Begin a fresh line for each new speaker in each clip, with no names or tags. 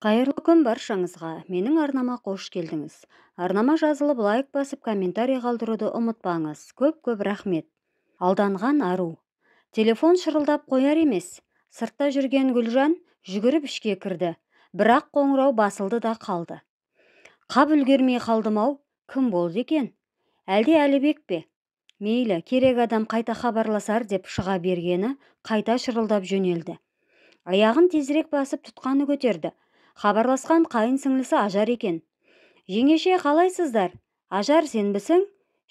Қайырлы күн баршаңызға. Менің арнама қош келдіңіз. Арнама жазылып, лайк басып, комментарий қалдыруды ұмытпаңыз. Көп-көп рахмет. Алданған ару. Телефон шырылдап қояр емес. Сыртта жүрген Гүлжан жүгіріп ішке кірді. Бірақ қоңырау басылды да қалды. Қап үлгермей қалдым-ау, кім болды екен? Әлде Әлібек пе? Мейлі, керек адам қайта хабарласар деп шыға бергені қайта шырылдап жөнелді. Аяғын тезірек басып тұтқаны көтерді. Хабарласқан қайын сіңлісі Ажар екен. Жеңеше, қалайсыздар? Ажар, сенбісің?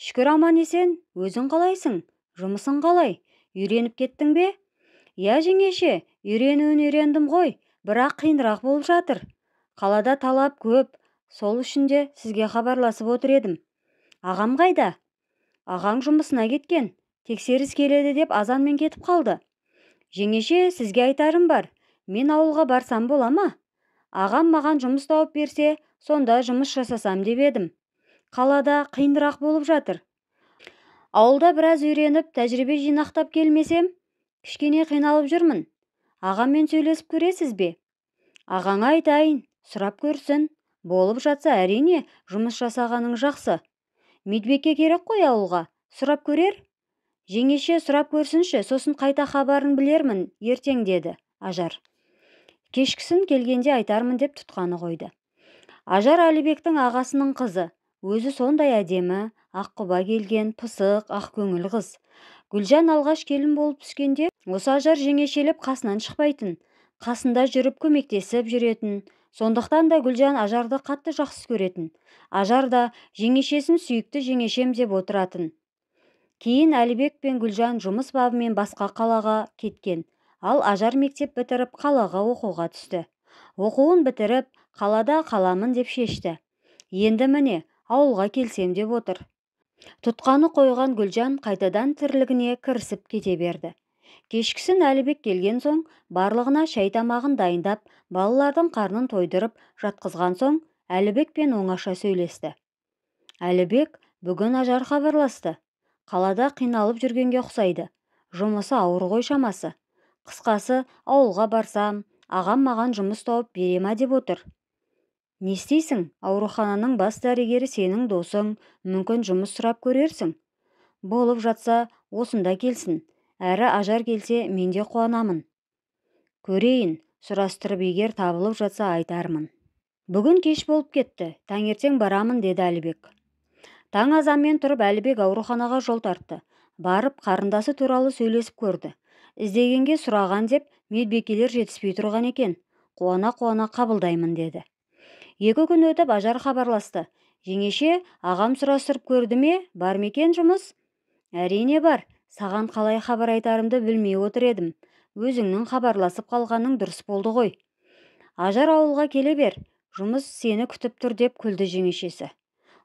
Шүкір, аман есен. Өзің қалайсың? Жұмысың қалай? Үйреніп кеттің бе? Иә, жеңеше, үйренуін үйрендім ғой, бірақ қиынырақ болып жатыр. Қалада талап көп, сол үшін де сізге хабарласып отыр едім. Ағам қайда? Ағаң жұмысына кеткен. Тексеріс келеді деп азанмен кетіп қалды. Жеңеше, сізге айтарым бар. Мен ауылға барсам бола ма? Ағам маған жұмыс тауып берсе, сонда жұмыс жасасам деп едім. Қалада қиынырақ болып жатыр. Ауылда біраз үйреніп, тәжірибе жинақтап келмесем, кішкене қиналып жүрмін. Ағаммен сөйлесіп көресіз бе? Ағаңа айтайын, сұрап көрсін. Болып жатса, әрине, жұмыс жасағаның жақсы. Медбике керек қой ауылға, сұрап көрер? Жеңеше, сұрап көрсінші, сосын қайта хабарын білермін, ертең, деді Ажар. Кешкісін келгенде айтармын деп тұтқаны қойды. Ажар Әлібектің ағасының қызы. Өзі сондай әдемі, аққұба келген, пысық, ақкөңіл қыз. Гүлжан алғаш келін болып түскенде, осы Ажар жеңешелеп қасынан шықпайтын, қасында жүріп көмектесіп жүретін. Сондықтан да Гүлжан Ажарды қатты жақсы көретін. Ажар да жеңешесін сүйікті жеңешем деп отыратын. Кейін Әлібек пен Гүлжан жұмыс бабымен басқа қалаға кеткен. Ал Ажар мектеп бітіріп қалаға оқуға түсті. Оқуын бітіріп, қалада қаламын деп шешті. Енді міне, ауылға келсем деп отыр. Тұтқаны қойған Гүлжан қайтадан тірлігіне кірісіп кете берді. Кешкісін Әлібек келген соң, барлығына шай тамағын дайындап, балалардың қарнын тойдырып жатқызған соң, Әлібекпен оңаша сөйлесті. Әлібек, бүгін Ажар хабарласты. Қалада қиналып жүргенге ұқсайды. Жұмысы ауыр ғой шамасы. Қысқасы, ауылға барсам, ағам маған жұмыс тауып бере ма деп отыр. Не істейсің? Аурухананың бас дәрігері сенің досың, мүмкін жұмыс сұрап көрерсің. Болып жатса, осында келсін. Әрі Ажар келсе, мен де қуанамын. Көрейін, сұрастырып егер табылып жатса айтармын. Бүгін кеш болып кетті, таңертең барамын, деді Әлібек. Таң азанмен тұрып Әлібек ауруханаға жол тартты. Барып қарындасы туралы сөйлесіп көрді. Іздегенге сұраған деп медбикелер жетіспей тұрған екен. Қуана-қуана қабылдаймын, деді. 2 күн өтіп Ажар хабарласты. Жеңеше, ағам сұрастырып көрді ме, бар ма екен жұмыс? Әрине бар. Саған қалай хабар айтарымды білмей отыр едім. Өзіңнің хабарласып қалғаның дұрыс болды ғой. Ажар ауылға келе бер, жұмыс сені күтіп тұр деп күлді жеңешесі.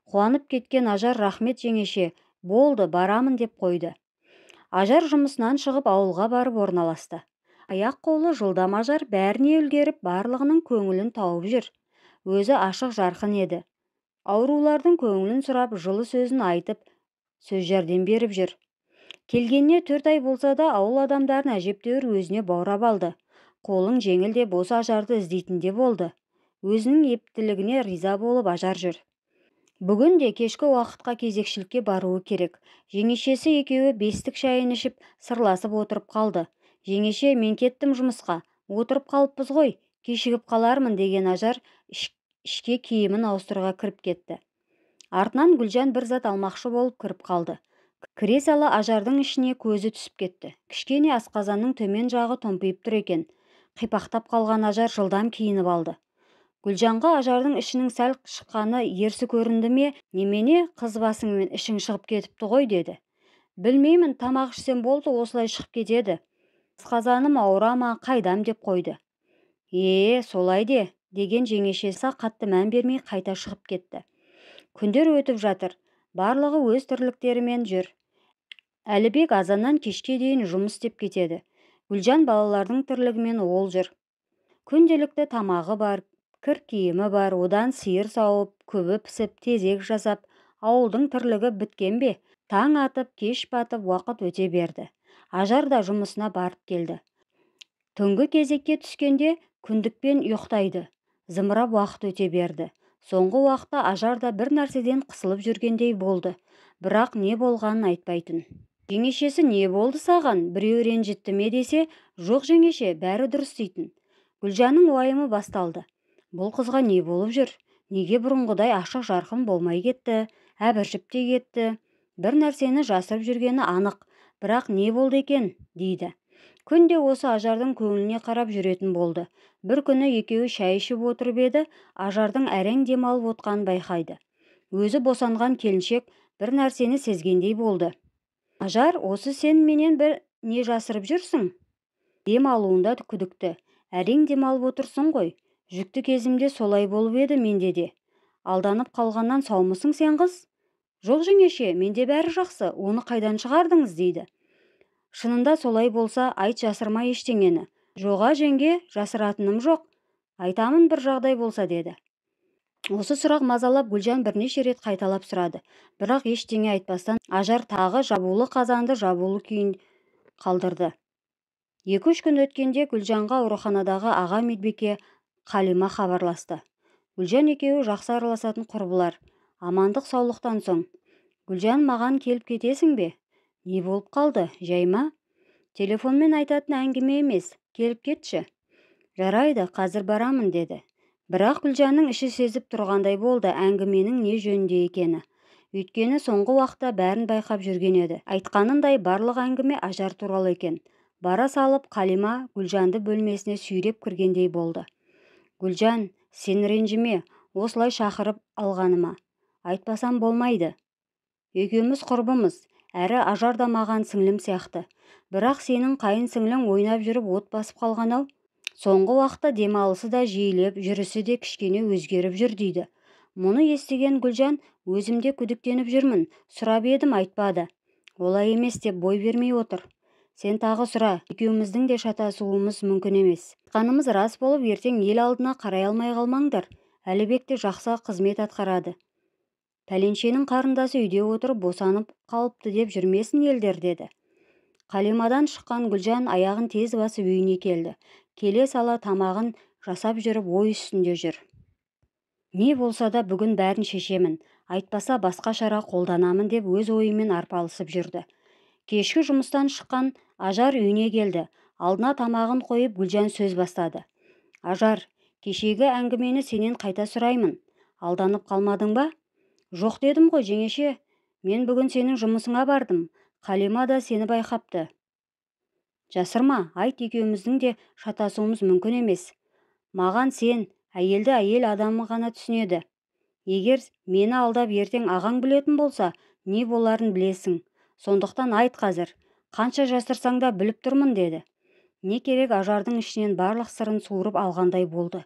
Қуанып кеткен Ажар рахмет жеңеше, болды, барамын деп қойды. Ажар жұмысынан шығып ауылға барып орналасты. Аяқ қолы жылдам Ажар бәріне үлгеріп, барлығының көңілін тауып жүр. Өзі ашық жарқын еді. Аурулардың көңілін сұрап, жылы сөзін айтып, сөз жәрдем беріп жүр. Келгеніне 4 ай болса да ауыл адамдарын әжептәуір өзіне баурап алды. Қолың жеңіл деп осы Ажарды іздейтін де болды. Өзінің ептілігіне риза болып Ажар жүр. Бүгін де кешкі уақытқа кезекшілікке баруы керек. Жеңешесі екеуі бестік шайын ішіп, сырласып отырып қалды. Жеңеше, мен кеттім жұмысқа, отырып қалыппыз ғой, кешігіп қалармын деген Ажар ішке киімін ауыстыруға кіріп кетті. Артынан Гүлжан бір зат алмақшы болып кіріп қалды. Кіре сала Ажардың ішіне көзі түсіп кетті. Кішкене асқазанның төмен жағы томпиып тұр екен. Қипақтап қалған Ажар жылдам киініп алды. Гүлжанға Ажардың ішінің сәл шыққаны ерсі көрінді ме, немене, қыз басыңмен ішің шығып кетіпті ғой, деді. Білмеймін, тамақ ішсем болды, осылай шығып кетеді. Асқазаным ауыра ма, қайдам деп қойды. Е, солай де, деген жеңешесі қатты мән бермей қайта шығып кетті. Күндер өтіп жатыр, барлығы өз тірліктерімен жүр. Әлібек азаннан кешке дейін жұмыс істеп кетеді. Гүлжан балалардың тірлігімен ол жүр. Күнделікті тамағы бар, кір киімі бар, одан сиыр сауып, күбі пісіп, тезек жасап, ауылдың тірлігі біткен бе? Таң атып, кеш батып, уақыт өте берді. Ажар да жұмысына барып келді. Түнгі кезекке түскенде күндікпен ұйықтайды. Зымырап уақыт өте берді. Соңғы уақытта Ажар да бір нәрседен қысылып жүргендей болды. Бірақ не болғанын айтпайтын. Жеңешесі не болды саған, біреу ренжітті ме десе, жоқ жеңеше, бәрі дұрыс дейтін. Гүлжанның уайымы басталды. Бұл қызға не болып жүр? Неге бұрынғыдай ашық жарқын болмай кетті, әбіржіп те кетті? Бір нәрсені жасырып жүргені анық, бірақ не болды екен, дейді. Күнде осы Ажардың көңіліне қарап жүретін болды. Бір күні екеуі шай ішіп отырып еді, Ажардың әрең демалып отқанын байқайды. Өзі босанған келіншек бір нәрсені сезгендей болды. Ажар, осы сен менен бір не жасырып жүрсің? Дем алуында күдікті. Әрең демалып отырсың ғой. Жүкті кезімде солай болып еді менде де. Алданып қалғаннан саумысың сен қыз? Жоқ жеңеше, менде бәрі жақсы, оны қайдан шығардыңыз дейді. Шынында солай болса, айт, жасырма ештеңені. Жоға жеңге, жасыратыным жоқ. Айтамын бір жағдай болса деді. Осы сұрақ мазалап Гүлжан бірнеше рет қайталап сұрады. Бірақ ештеңе айтпастан Ажар тағы жабулы қазанды жабулы күйін қалдырды. 2-3 күн өткенде Гүлжанға ауруханадағы аға медбике Қалима хабарласты. Гүлжан екеуі жақсы араласатын құрбылар. Амандық саулықтан соң. Гүлжан, маған келіп кетесің бе? Не болып қалды, жай ма? Телефонмен айтатын әңгіме емес, келіп кетші. Жарайды, қазір барамын деді. Бірақ Гүлжанның іші сезіп тұрғандай болды әңгіменің не жөнінде екені. Өйткені соңғы уақытта бәрін байқап жүрген еді. Айтқанындай барлық әңгіме Ажар туралы екен. Бара салып Қалима Гүлжанды бөлмесіне сүйреп кіргендей болды. Гүлжан, сен ренжіме, осылай шақырып алғаныма. Айтпасам болмайды. Екеуміз құрбымыз, әрі Ажар да маған сіңлім сияқты. Бірақ сенің қайын сіңлің ойнап жүріп от басып қалған-ау. Соңғы уақытта демалысы да жиілеп, жүрісі де кішкене өзгеріп жүр дейді. Мұны естіген Гүлжан, өзім де күдіктеніп жүрмін, сұрап едім айтпады. Олай емес деп бой бермей отыр. Сен тағы сұра, екеуміздің де шатасуымыз мүмкін емес. Айтқанымыз рас болып, ертең ел алдына қарай алмай қалмаңдар. Әлібек те жақсы қызмет атқарады. Пәленшенің қарындасы үйде отырып босанып қалыпты деп жүрмесін елдер деді. Қалимадан шыққан Гүлжан аяғын тез басып үйіне келді. Келе сала тамағын жасап жүріп ой үстінде жүр. Не болса да бүгін бәрін шешемін, айтпаса басқа шара қолданамын деп өз ойымен арпалысып жүрді. Кешкі жұмыстан шыққан Ажар үйіне келді. Алдына тамағын қойып Гүлжан сөз бастады. Ажар, кешегі әңгімені сенен қайта сұраймын. Алданып қалмадың ба? Жоқ дедім ғой жеңеше. Мен бүгін сенің жұмысыңа бардым. Қалима да сені байқапты. Жасырма, айт, екеуміздің де шатасуымыз мүмкін емес. Маған сен, әйелді әйел адамы ғана түсінеді. Егер мені алдап ертең ағаң білетін болса, не боларын білесің. Сондықтан айт қазір. Қанша жасырсаң да біліп тұрмын деді. Не керек, Ажардың ішінен барлық сырын суырып алғандай болды.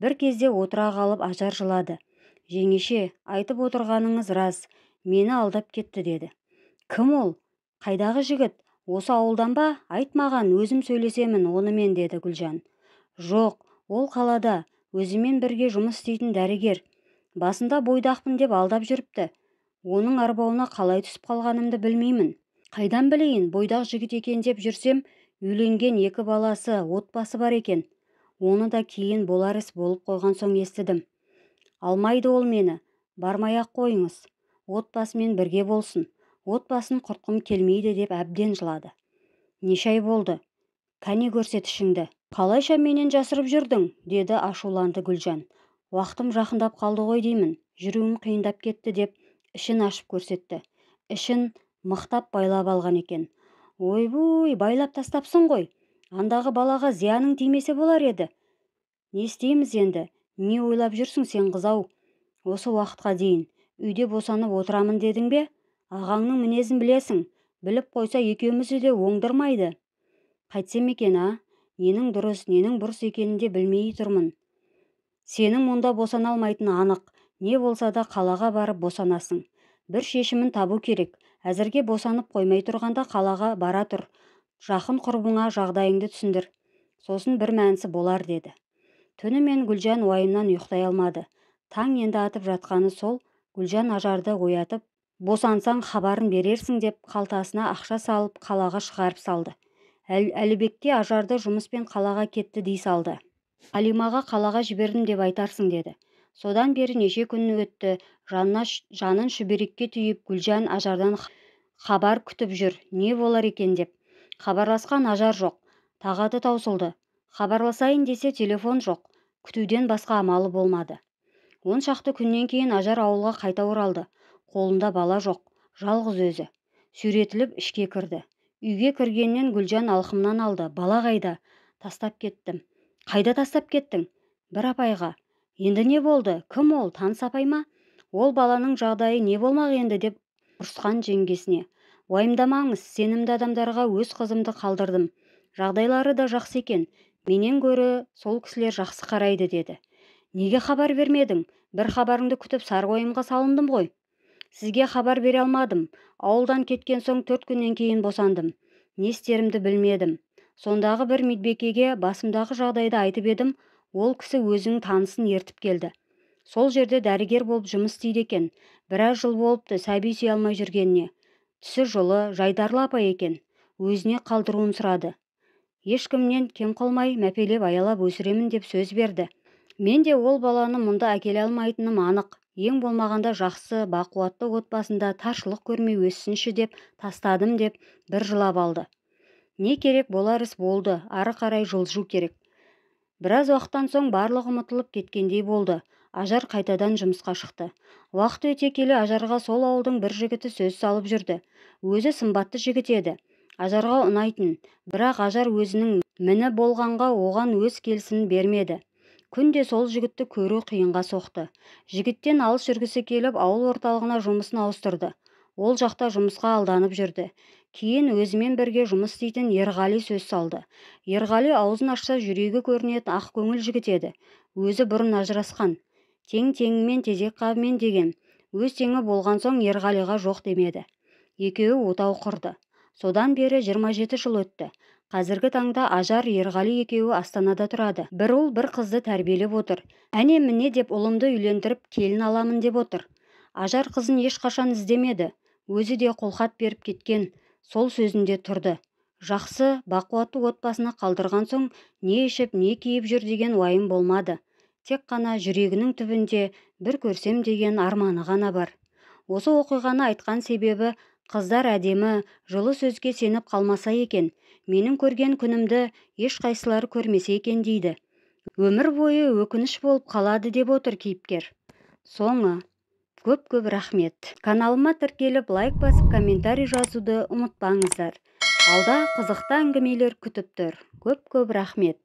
Бір кезде отыра қалып Ажар жылады. Жеңеше, айтып отырғаныңыз рас, мені алдап кетті деді. Кім ол? Қайдағы жігіт? Осы ауылдан ба? Айт маған, өзім сөйлесемін онымен деді Гүлжан. Жоқ, ол қалада, өзімен бірге жұмыс істейтін дәрігер. Басында бойдақпын деп алдап жүріпті. Оның арбауына қалай түсіп қалғанымды білмеймін. Қайдан білейін, бойдақ жігіт екен деп жүрсем, үйленген 2 баласы, отбасы бар екен. Оны да кейін болар іс болып қойған соң естідім. Алмайды ол мені, бармай-ақ қойыңыз. Отбасымен бірге болсын. Отбасын құртқым келмейді деп әбден жылады. Неше ай болды? Кәне көрсет ішіңді. Қалайша менен жасырып жүрдің, деді ашуланды Гүлжан. Уақытым жақындап қалды ғой деймін, жүруім қиындап кетті деп ішін ашып көрсетті. Ішін мықтап байлап алған екен. Ойбуй, байлап тастапсың ғой. Андағы балаға зияның тимесе болар еді. Не істейміз енді? Не ойлап жүрсің сен қыз-ау? Осы уақытқа дейін үйде босанып отырамын дедің бе? Ағаңның мінезін білесің. Біліп қойса екеумізді де оңдырмайды. Қайтсем екен, а? Ненің дұрыс, ненің бұрыс екенін де білмей тұрмын. Сенің мұнда босана алмайтыны анық. Не болса да қалаға барып босанасың. Бір шешімін табу керек. Әзірге босанып қоймай тұрғанда қалаға бара тұр. Жақын құрбыңа жағдайыңды түсіндір. Сосын бір мәнісі болар деді. Түнімен Гүлжан уайымнан ұйықтай алмады. Таң енді атып жатқаны сол, Гүлжан Ажарды оятып, босансаң хабарын берерсің деп қалтасына ақша салып қалаға шығарып салды. Әлібекке Ажарды жұмыспен қалаға кетті дей салды. Алимаға қалаға жібердім деп айтарсың деді. Содан бері неше күн өтті, жанын шүберекке түйіп, Гүлжан Ажардан хабар күтіп жүр, не болар екен деп. Хабарласқан Ажар жоқ, тағаты таусылды. Хабарласайын десе телефон жоқ, күтуден басқа амалы болмады. 10 шақты күннен кейін Ажар ауылға қайта оралды. Қолында бала жоқ, жалғыз өзі. Сүйретіліп ішке кірді. Үйге кіргеннен Гүлжан алқымнан алды. Бала қайда? Тастап кеттім. Қайда тастап кеттің? Бір апайға. Енді не болды? Кім ол? Таныс апай ма? Ол баланың жағдайы не болмақ енді деп ұрысқан жеңгесіне. Уайымдамаңыз, сенімді адамдарға өз қызымды қалдырдым. Жағдайлары да жақсы екен. Менен гөрі сол кісілер жақсы қарайды деді. Неге хабар бермедің? Бір хабарыңды күтіп сары уайымға салындым ғой. Сізге хабар бере алмадым. Ауылдан кеткен соң 4 күннен кейін босандым. Не істерімді білмедім. Сондағы бір медбикеге басымдағы жағдайды айтып едім, ол кісі өзінің танысын ертіп келді. Сол жерде дәрігер болып жұмыс істейді екен. Біраз жыл болыпты сәби сүйе алмай жүргеніне. Түсі жылы, жайдарлы апай екен. Өзіне қалдыруын сұрады. Ешкімнен кем қылмай, мәпелеп аялап өсіремін деп сөз берді. Мен де ол баланы мұнда әкеле алмайтыным анық. Ең болмағанда жақсы, бақуатты отбасында таршылық көрмей өссінші деп тастадым деп бір жылап алды. Не керек болар іс болды, ары қарай жылжу керек. Біраз уақыттан соң барлығы ұмытылып кеткендей болды. Ажар қайтадан жұмысқа шықты. Уақыт өте келе Ажарға сол ауылдың бір жігіті сөз салып жүрді. Өзі сымбатты жігіт еді. Ажарға ұнайтын, бірақ Ажар өзінің міні болғанға оған өз келісімін бермеді. Күнде сол жігітті көру қиынға соқты. Жігіттен алыс жүргісі келіп, ауыл орталығына жұмысын ауыстырды. Ол жақта жұмысқа алданып жүрді. Кейін өзімен бірге жұмыс істейтін Ерғали сөз салды. Ерғали аузын ашса жүрегі көрінетін ақ көңіл жігіт еді. Өзі бұрын ажырасқан. Тең-теңімен тезек қабымен деген. Өз теңі болған соң Ерғалиға жоқ демеді. Екеуі отау құрды. Содан бері 27 жыл өтті. Қазіргі таңда Ажар Ерғали екеуі Астанада тұрады. Бір ұл, бір қызды тәрбиелеп отыр. Әне міне деп ұлымды үйлендіріп келін аламын деп отыр. Ажар қызын ешқашан іздемеді. Өзі де қолхат беріп кеткен, сол сөзінде тұрды. Жақсы, бақуатты отбасына қалдырған соң не ішіп, не киіп жүр деген уайым болмады. Тек қана жүрегінің түбінде бір көрсем деген арманы ғана бар. Осы оқиғаны айтқан себебі қыздар әдемі, жылы сөзге сеніп қалмаса екен, менің көрген күнімді ешқайсылары көрмесе екен дейді. Өмір бойы өкініш болып қалады деп отыр кейіпкер. Соңы. Көп-көп рахмет. Каналыма тіркеліп, лайк басып, комментарий жазуды ұмытпаңыздар. Алда қызықты әңгімелер күтіп тұр. Көп-көп рахмет.